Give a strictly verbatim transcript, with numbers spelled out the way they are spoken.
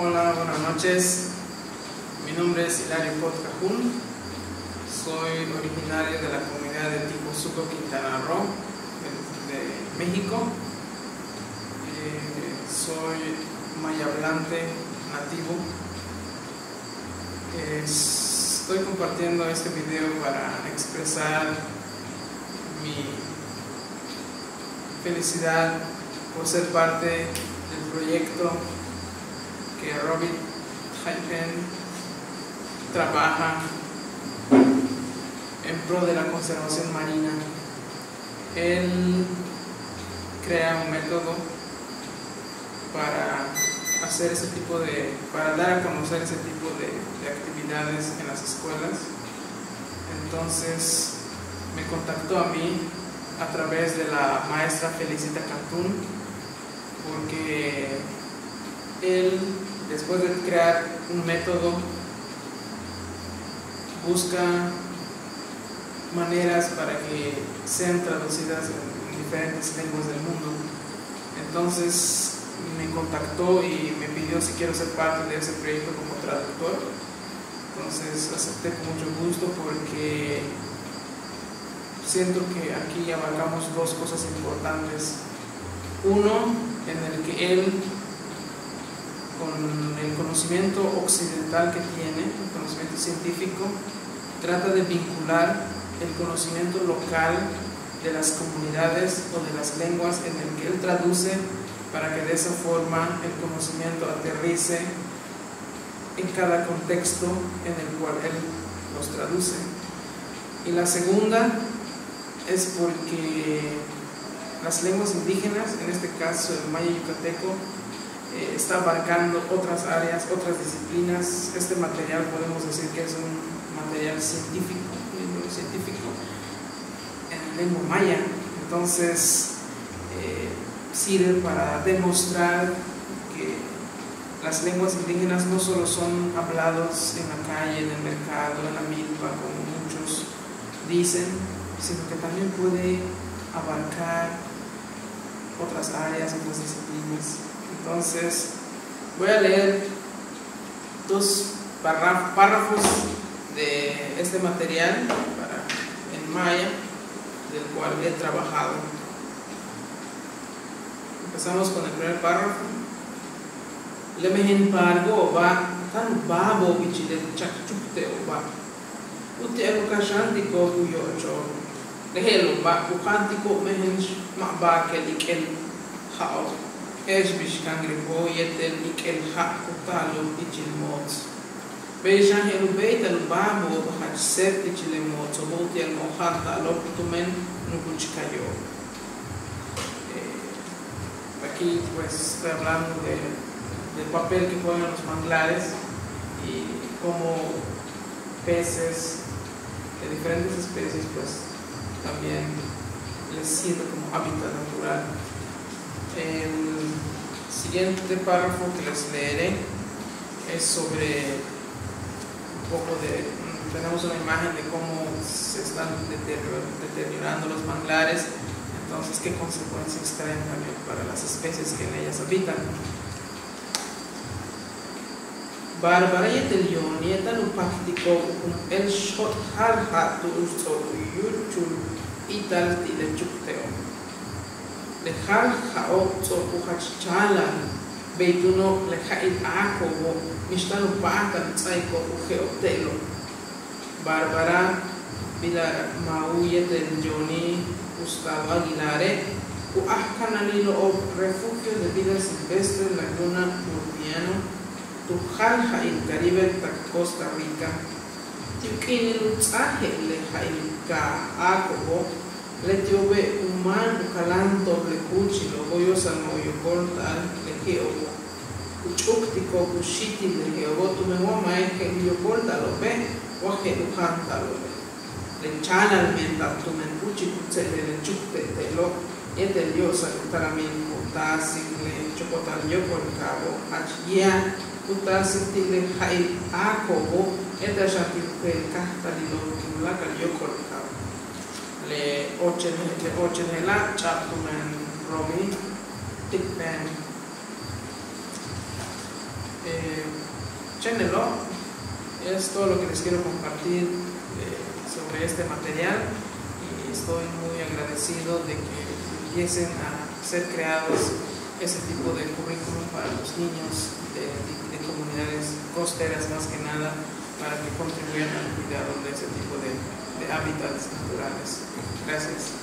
Hola, buenas noches. Mi nombre es Hilario Potcajún. Soy originario de la comunidad de Ticosuco, Quintana Roo, de, de México. Eh, soy maya hablante nativo. Eh, estoy compartiendo este video para expresar mi felicidad por ser parte del proyecto que Robert Hypen trabaja en pro de la conservación marina. Él crea un método para hacer ese tipo de, para dar a conocer ese tipo de, de actividades en las escuelas. Entonces me contactó a mí a través de la maestra Felicita Cantún, porque él, después de crear un método, busca maneras para que sean traducidas en diferentes lenguas del mundo. Entonces me contactó y me pidió si quiero ser parte de ese proyecto como traductor. Entonces acepté con mucho gusto porque siento que aquí abarcamos dos cosas importantes. Uno, en el que él, con el conocimiento occidental que tiene, el conocimiento científico, trata de vincular el conocimiento local de las comunidades o de las lenguas en el que él traduce, para que de esa forma el conocimiento aterrice en cada contexto en el cual él los traduce. Y la segunda es porque las lenguas indígenas, en este caso el maya yucateco, eh, está abarcando otras áreas, otras disciplinas. Este material podemos decir que es un material científico, un libro científico en lengua maya. Entonces, eh, sirve para demostrar que las lenguas indígenas no solo son hablados en la calle, en el mercado, en la milpa, como muchos dicen, sino que también puede abarcar otras áreas, otras disciplinas. Entonces, voy a leer dos párraf-, párrafos de este material para, en maya, del cual he trabajado. Empezamos con el primer párrafo. Le mejen paalgo'oba' táan u báabo'ob ichil le chak chukte'oba'. Uti'al u kaxantiko'ob u yo'ochol. Le je'elo'oba' ku jaantiko'ob mejen ma' baakel ik'el ja'ob, je'ex bix cangrejo yéetel ik'el ja' ku taalo'ob ichil moots. Bey xan je'el u béeytal u báabo'ob jach séeb ichil le mootso'obo' uti'al ma' u jaanta'alo'ob tumen nukuch kayo'ob. Eh, aquí, pues, estoy hablando de, del papel que juegan los manglares y cómo peces de diferentes especies, pues, también les sirve como hábitat natural. El siguiente párrafo que les leeré es sobre un poco de, mm, tenemos una imagen de cómo se están deterior-, deteriorando los manglares, entonces qué consecuencias traen también para las especies que en ellas habitan. Báarbara yéetel Yooni'e' táan u páajtiko'ob u jump'éel xóot' jáal ja' tu'ux ts'o'ok u yúuchul p'íital ti' le chukte'ob. Le jáal ja'o' ts'o'ok u jach chaalal, bey túuno' le ja'il áako'obo' mix táan u páajtal u ts'áaiko'ob u je'ob te'elo'. Bárbara Pilar Mau yéetel Johnny Gustavo Aguilare' ku ajkanalilo'ob Refugio de Vida Silvestre Laguna Murciano tu jáal ja'il Caribe tak Costa Rica. Ti' u k'iinil u ts'áaj je'el le ja'il kaaj áako'obo', leti'obe' u máan u kaláanto'ob le kúuchilo'obo' yo'osal ma' u yokolta'al le je'obo'. U ch'úuktiko'ob u xíitil le je'obo' tumen wa ma'e' je'el u yokolta'alo'obe' wa je'el u jaanta'alo'obe'. Le chaalal meenta'ab tumen úuchik u tse'elel le chukte' te'elo' yéetel yo'osal u taramil ku taasik le chokotal yóok'ol kaabo' jach yéeja ku taasik ti' le ja'il áako'obo' yéetel xan ti' u jeel káajtalilo'ob tuláakal yóok'ol kaabo'. Le óochel, le óochel je'ela' ch'a'ab tumen Romy Tickpen. Chénelo, es todo lo que les quiero compartir eh, sobre este material y estoy muy agradecido de que empiecen a ser creados ese tipo de currículum para los niños de, de comunidades costeras más que nada, para que contribuyan al cuidado de ese tipo de, de hábitats naturales. Gracias.